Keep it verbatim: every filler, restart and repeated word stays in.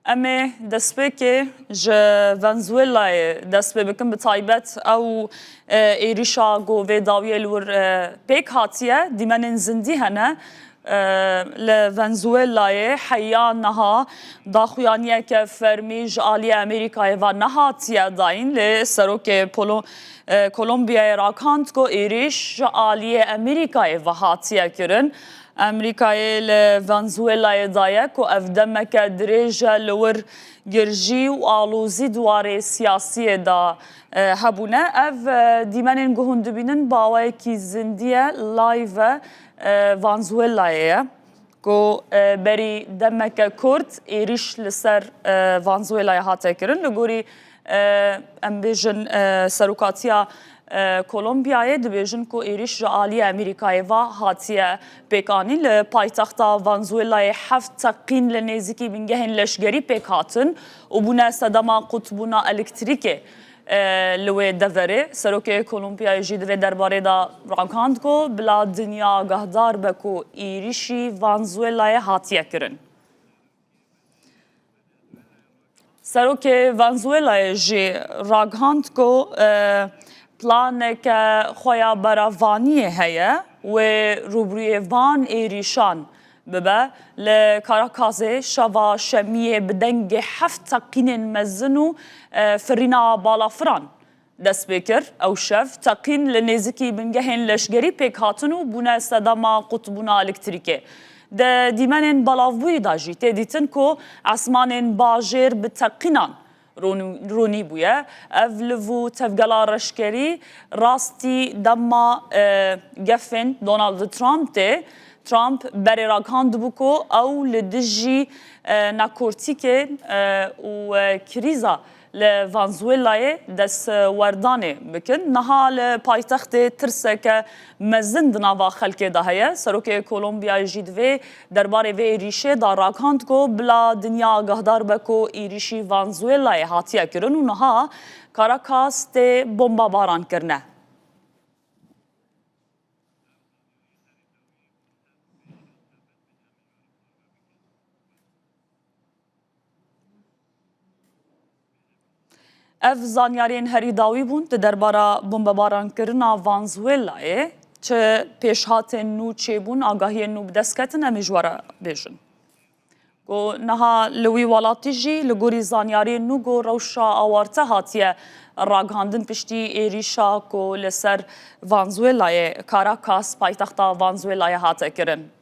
Em ê destpêkê ji Venezuelayê dest pê bikin, bi taybet ew, e, êrîşa ku vê dawiyê li wir, e, pêk hatiye, dîmenên zindî hene. E, li Venezuelayê heya niha daxuyaniyeke fermî ji aliyê Amerîkayê ve nehatiye dayîn, lê serokê Polo-, e, Kolombiyayê ragihand ku êrîş ji aliyê Amerîkayê ve hatiye kirin. Amerîkayê li Venezuelayê daye ku ev demeke dirêj e li wir girjî û alozî di warê siyasiyê de, e, hebûne. Ev, e, dîmenên ku hûn dibînin bi awayekî zindî ye, live e, e, Venezuelayê ye. Ku, e, berî demeke kurt êrîş li ser, e, Venezuelayê hate kirin. Li gorî, e, em bêjin, e, serokatiya, e, Kolombiyayê dibêjin ku êrîş ji aliyê Amerîkayê ve hatiye pêkanîn. Li paytexta Venezuelayê heft teqîn li nêzîkî bingehên leşkerî pêk hatin û bûne sedema qutbûna elektrîkê, e, li wê deverê. Serokê Kolombiyayê jî di vê derbarê de ragihand ku bila dinya agahdar be ku êrîşî Venezuelayê hatiye kirin. Serokê Venezuelayê jî ragihand ku, e, planeke xwe ya berevaniyê heye wê rûbirûyê van êrîşan bibe. Li Caracasê şeva şemiyê bi dengê heft teqînên mezin û, e, firîna balafiran dest pê kir. Ew şev teqîn li nêzikî bingehên leşgerî pêk hatin û bûne sedema qutbûna elektrîkê. Di dîmenên belavbûyî de jî tê dîtin ku esmanên bajêr bi teqînan ronî-, ronî bûye. Ev liv û tevgela reşkerî rastî dema, e, gefên Donald Trump tê. Trump berê ragihandibû ku ew li dijî, e, nakortîkên, e, û, e, krîza li Venezuelayê destwerdanê bikin. Niha li paytextê tirseke mezin di nava xelkê de heye. Serokê Kolombiyayê jî di vê derbarê vê êrîşê de ragihand ku bila dinya agahdar be ku êrîşî Venezuelayê hatiye kirin û niha Caracas tê bombebaran kirine. Ev zanyariyên herî dawî bûn di derbara bombebarankirina Venezuelayê. Çi pêşhatên nû çêbûn, agahiyên nû bi dest ketin, em ê ji we re bêjin. Ku niha li wî welatî jî li gorî zanyariyên nû ku rewşa awarte hatiye ragihandin piştî êrîşa ku li ser Venezuelayê, Caracas, paytexta Venezuelayê hate kirin.